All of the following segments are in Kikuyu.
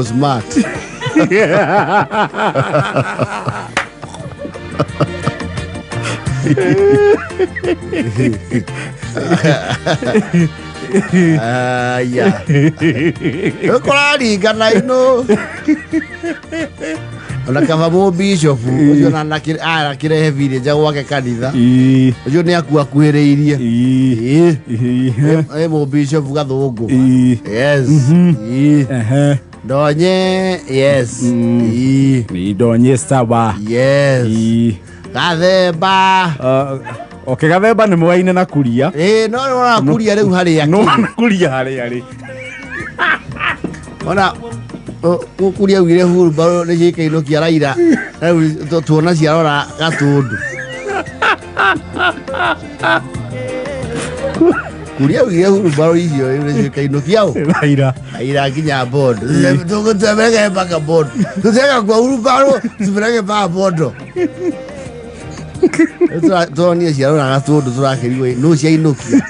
Smart. Aya. Kũraringana ino. Ona kaba mũ bishop ũcio na arakĩrehe villager gwake kanitha. Ũcio nĩ akuakuhĩrĩirie. Ĩ mũ bishop gathũngũ. Yes. Ĩ. Ndonye yes. Ĩ. Ndonye sawa. Yes. Gathemba. Okay, Gathemba nĩ mwaine na kuria. Ĩ no nĩ kuria rĩu harĩa. No na kuria harĩa rĩ. Ona kuria ugire hurumbarũ nĩ ciĩkainũkia Raila. Rĩu tuona ciarora Gatũndũ. Kuria ugire hurumbarũ icio rĩu nĩ ciĩkainũkia ũ? Raila. Raila nginya Bondo. Tupeleke mpaka Bondo. Tuteka kwa hurumbarũ tupeleke mpaka Bondo. Turonie ciarora Gatũndũ tũrakĩrigwo nũ ciainũkia.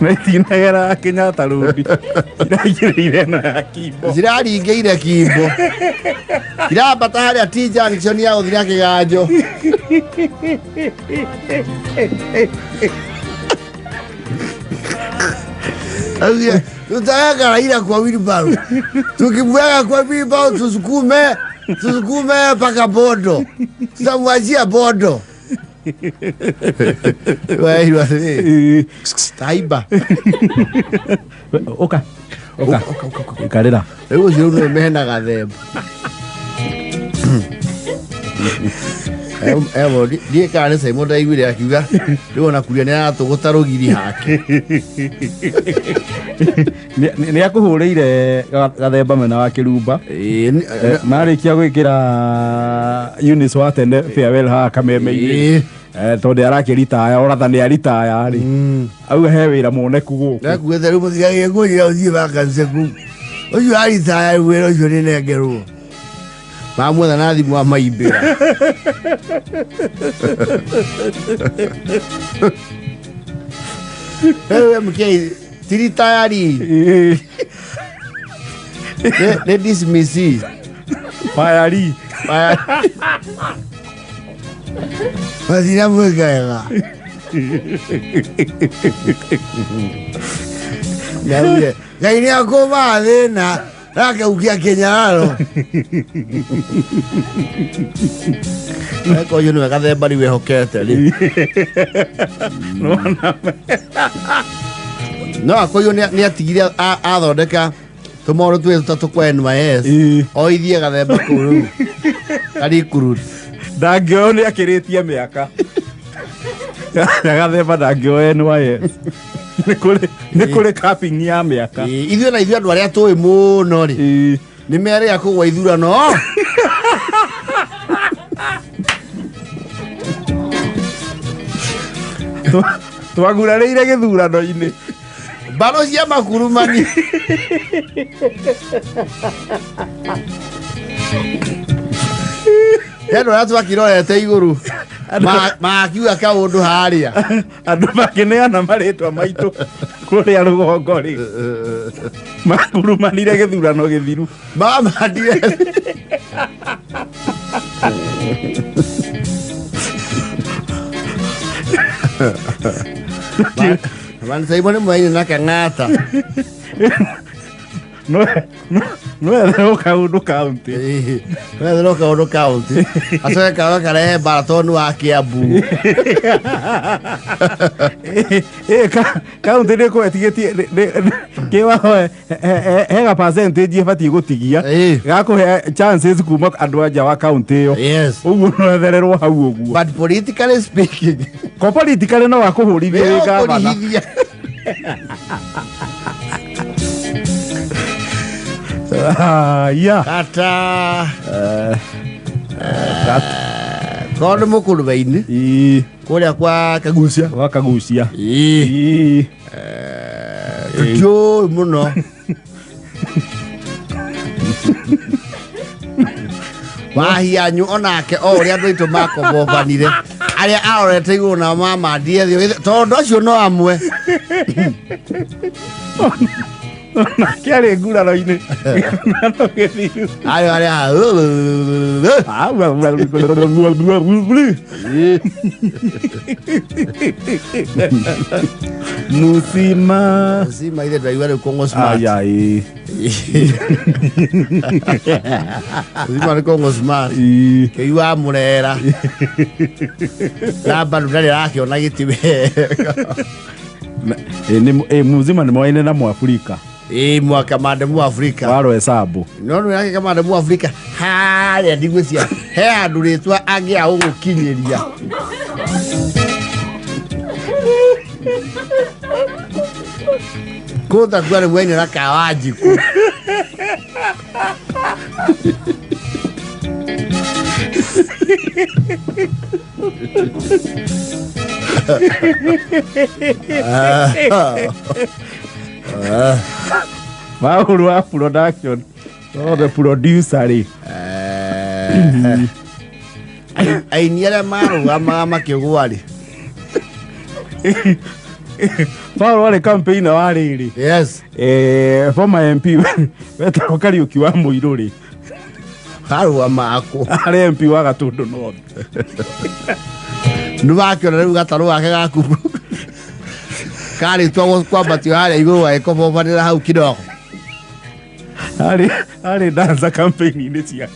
Na itinagera Kenyatta Road. Iraigĩrĩire ĩno ya Kimbo. Ciraringĩire Kimbo. Irambata harĩa T junction ya gũthiĩ na Kĩganjo. Augire, tutaweka Raila kwa wheelbarrow. Tukimweka kwa wheelbarrow tusukume, tusukume mpaka Bondo. Tutamwachia Bondo. Weirwo atĩrĩrĩ, taimba. Ũka. Ũka. Ikarĩra. Rĩu ũcio rĩu nĩwe mena Gathemba. Evo, ndiĩ kana nĩ Simon ndaiguire akiuga rĩu ona kuria nĩ aratũgũta rũgiri hake. Nĩ akũhũrĩire Gathemba mwena wa Kĩrumba. Marĩkia gwĩkĩra Eunice wa tene farewell haha Kameme-inĩ. Tondũ arakĩritaya oratha nĩ aritaya rĩ. Auga he wĩra mwoneku gũkũ. Nakuĩte rĩu mũtigagie kũnjĩra ũthiĩ vacancy kũu. Ũcio aritaya rĩu wĩra ũcio nĩ nengerwo. Mamwetha na thimũ amaimbĩra. Rĩu MK ti ritayari. Nĩ dismiss. Fire. Mathina mwĩkaga. Nyaugire, Ngai nĩ akũmaga thĩna akaukia kĩnyararo. Eko ũyũ nĩwe Gathemba rĩu ehokete rĩ. No akoyũ nĩ atigire athondeka tũmaũndũ twĩ tũtatũ kwa NYS. Oithie Gathemba kũu rĩu. Karikuru. Ndangĩoywo nĩ akĩrĩtie mĩaka. Gathemba ndangĩoya NYS. Nĩ kũrĩ capping ya mĩaka. Ithuĩ na ithuĩ andũ arĩa tũĩ mũno rĩ. Nĩ merĩga kũgwa ithurano. Twagurarĩire gĩthurano-inĩ. Mbaro cia makurumani. Andũ arĩa twakĩrorete igũrũ makiuga kaũndũ harĩa. Andũ makĩneana marĩtwa maitũ kũrĩa rũgongo rĩ. Makurumanire gĩthurano gĩthiru. Mamandire. Vanhu nĩ mwaine na Kang'ata. No etherwo kaũndũ kaunti. No etherwo kaũndũ kaunti. Acoke kawe karehe mbaratoni wa Kiambu. Kaunti nĩ kwetigĩtie kĩwatho hega percentage ĩbatiĩ gũtigia gakũhe chances kuma andũ a nja wa kaunti ĩyo. Ũguo no ethererwo hau ũguo. But politically speaking, ko politically no akũhũrithie wĩ gavana. Yeah. Kata. Korwo nĩ mũkũrũwe-inĩ. Kũrĩa kwa Kagucia. Kwa Kagucia. Tũtiũĩ mũno. Wahianyu onake o ũrĩa andũ aitũ makobobanire. Arĩa arorete igũrũ na mama ndiethio tondũ acio no amwe. Nake arĩ nguraro-inĩ. Gĩthurano gĩthiru. Arĩa arĩa Musima. Musima ithe ndaigua rĩu Congo Smart. Ayai. Musima nĩ Congo Smart. Kĩigua mũrera. Na bado ndarĩ arakĩona gĩtĩ wega. Muzima nĩ moaine na Mwafrika. Ĩ mwaka mande mu Afrika. Waro hesabu. No nĩ yake kamande mu Afrika harĩa ndigwĩcia he handũ rĩtwa angĩa gũgũkinyĩria. Kũta kuwa nĩ mwene na Kawanjikũ. Maũru wa production. Oh, the producer rĩ. Aini arĩa marũgamaga makĩgũa rĩ. Paul warĩ campaigner wa rĩrĩ. Yes. Former MP wetagwo Kariũki wa Mũirũ rĩ. Arũgamaga kũ? Arĩ MP wa Gatũndũ North. Nĩ wakĩona rĩu gatarũ gake gaku karĩtwo kwambatio harĩa igũrũ gagĩkobobanĩra hau kidogo. Arĩ dancer campaign-inĩ ciake.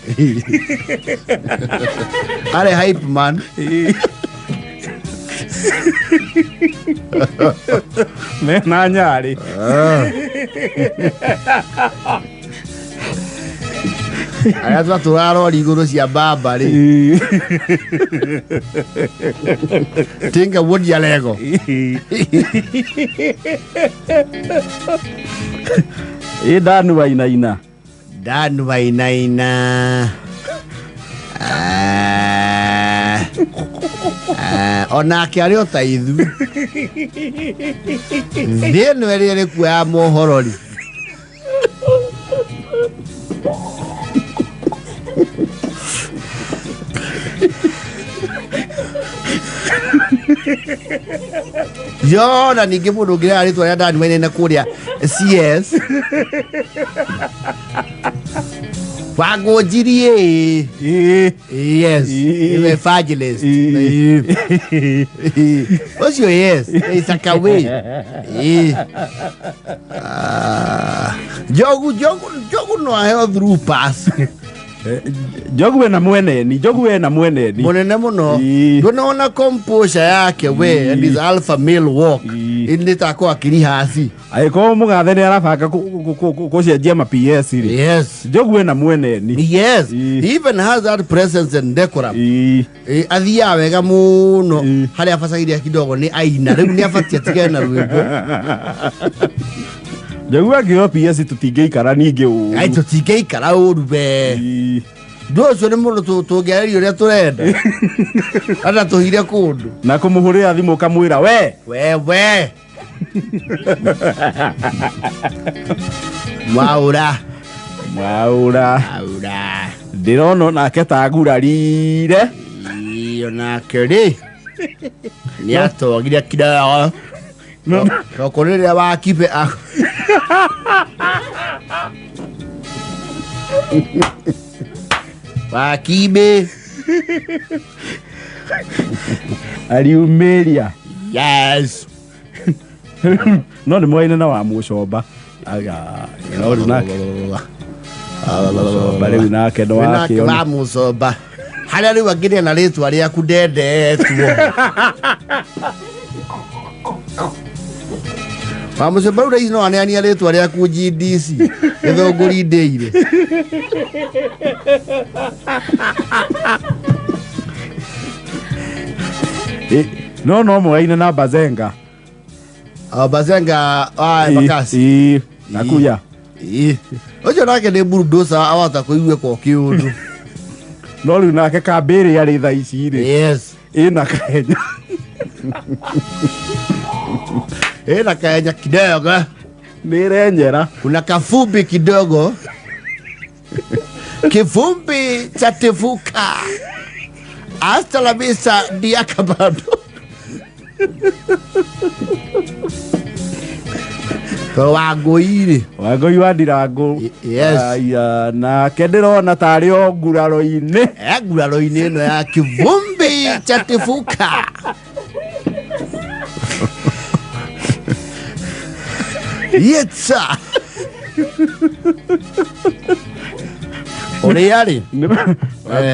Arĩ hype man. Mena nyarĩ. Arĩa twatũraga rori igũrũ cia mbamba rĩ. Tinga wodia lego. Ĩ Danu Wainaina. Danu Wainaina. Onake arĩ o ta ithuĩ. Thĩ ĩno ĩrĩa ĩrĩ kuo ya mohoro rĩ. Yo, na ningĩ mũndũ ũngĩrera rĩtwa rĩa Dani Wainaina kũrĩa CS. Wangũnjirie. Yes. Evangelist. Ũcio yes. Isakawe. Njogu no aheo through pass. Njogu wena mweneni, Njogu wena mweneni. Mũnene mũno. Ndũnona composure yake we and his alpha male walk. Ĩndĩ tako akĩrihasi. Angĩkorwo mũgathe nĩ arabanga gũcenjia ma PS rĩ. Yes. Njogu wena mweneni. Yes. He even has that presence and decorum. Athiaga wega mũno harĩa abacagĩria kidogo nĩ aina. Rĩu nĩ abatie atigane na rwĩmbo. Njogu angĩoya PS tũtingĩikara ningĩ ũru. Ai tũtingĩikara ũru we. Ndũ ũcio nĩ mũndũ tũngĩarĩria ũrĩa tũrenda. Ata tũhire kũndũ. Na kũmũhũrĩra thimũ ũkamwĩra we. We. Mwaũra. Mwaũra. Ndĩrona onake ta agurarire. Onake rĩ. Nĩ atogire kidogo. Toko rĩrĩa wakibe wakibe aliumeria. Yes. No nĩ mwaine na wa Mũcomba. Aga, no rĩu nake. Mũcomba rĩu nake no wake. Wa Mũcomba. Harĩa rĩu angĩrĩa na rĩtwa rĩaku ndendetwo. Wa Mũcomba rĩu no aneania rĩtwa rĩaku GDC. Gĩthũngũri ndĩire. No mwaine na Bazenga. Bazenga wa Embakasi. Nakuya. Ũcio nake nĩ bulldozer awata kũigue ko kĩũndũ. No rĩu nake kambĩrĩ arĩ thaa ici rĩ. Yes. Ĩna kahenya. Ĩna kahenya kidogo. Nĩ ĩrenyera. Kuna kafumbi kidogo. Kifumbi cha tifuka. Hasta la vista ndiakabando. To Wangũi-rĩ. Wangũi wa Ndirangũ. Yes. Aya, nake ndĩrona tarĩ o nguraro-inĩ. E nguraro-inĩ ĩno ya kivumbi cha tifuka. Yetsa. Ũrĩa rĩ?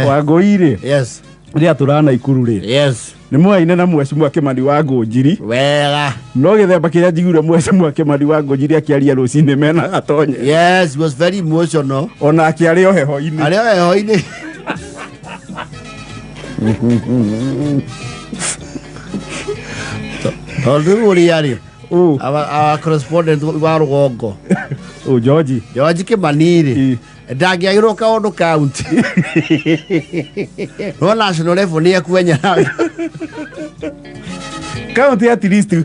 Wangũi-rĩ. Yes. Rĩrĩa tũrana Ikuru rĩ. Yes. Nĩ mwaine na Mheshimiwa Kimani wa Ngũnjiri. Wega. No gĩthemba kĩrĩa njiguire Mheshimiwa Kimani wa Ngũnjiri akĩaria rũcinĩ mena Gatonye. Yes, he was very emotional. Ona akĩarĩ o heho-inĩ. Arĩ o heho-inĩ. Tondũ rĩu ũrĩa rĩ, our correspondent wa rũgongo. Ũ George. George Kimani rĩ. Ndangĩagĩrwo kaũndũ kaunti. No national level nĩ ekuenyera. Kaunti at least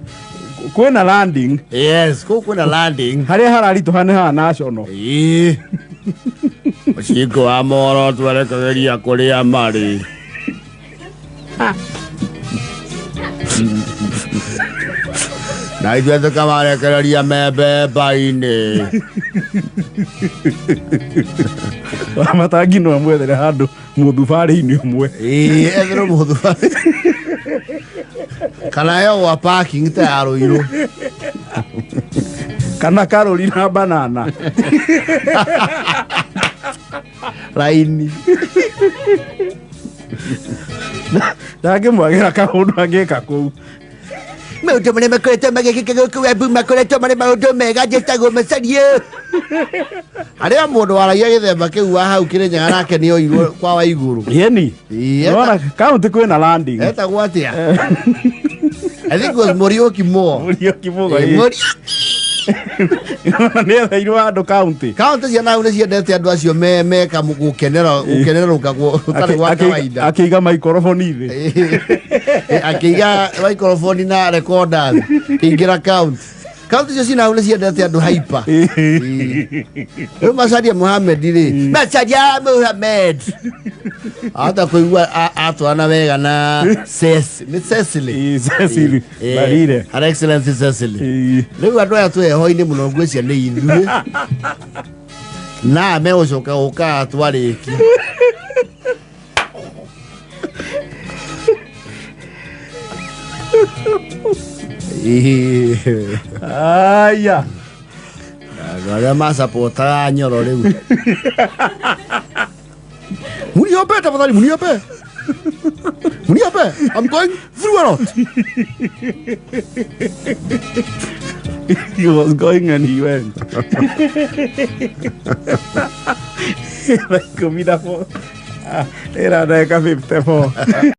kwĩna landing. Yes, kũu kwĩna landing. Harĩa hararitũha nĩ haha national. Ĩĩ. Mũcingo wa moro twerekereria kũrĩa marĩ. Na ithuĩ tũkamarekereria membemba-inĩ. Matangi no amwethere handũ mũthubarĩ-inĩ ũmwe. Ĩĩ, etherwo mũthubarĩ. Kana yo gwa parking ta ya Rũirũ. Kana karũri na banana. Raini. Ndangĩmwagĩra kaũndũ angĩka kũu. Maũndũ marĩa makoretwo magĩkĩka gũkũ Embu makoretwo marĩ maũndũ mega njĩtagwo Macaria. Harĩa mũndũ waragia gĩthemba kĩu wa hau Kĩrĩnyaga nake nĩ oirwo kwa Waigũrũ. Yeni. Ĩĩ, Nĩwona kaunti kwĩna landing. Etagwo atĩa? I think it was Muriuki Mo. Muriuki Mugo, Ĩĩ, ĩĩ. Muriuki. Nĩ etheirwo handũ kaunti. Kaunti cia nau nĩ ciendete andũ acio meka gũkenera gũkenerũka gũtarĩ gwa kawaida. Akĩiga maikoroboni thĩ. Akĩiga maikoroboni na recorders akĩingĩra kaunti. Kaunti icio cinau nĩ ciendete andũ hyper. Rĩu Macharia Mohamed rĩ, Macharia Mohamed ahota kũigua atwarana wega na Ceci, nĩ Cecily. Ĩĩ, Cecily Mbarire. Her Excellency Cecily. Rĩu andũ aya twĩ heho-inĩ mũno ngwĩciria nĩ ithuĩ na megũcoka gũka twarĩki. Aya. Andũ arĩa macapotaga Nyoro rĩu. Muniope tafadhali, muniope. Muniope, I'm going through a lot. He was going and he went. Thaa ikũmi na 4. Ĩra ndagĩka 54.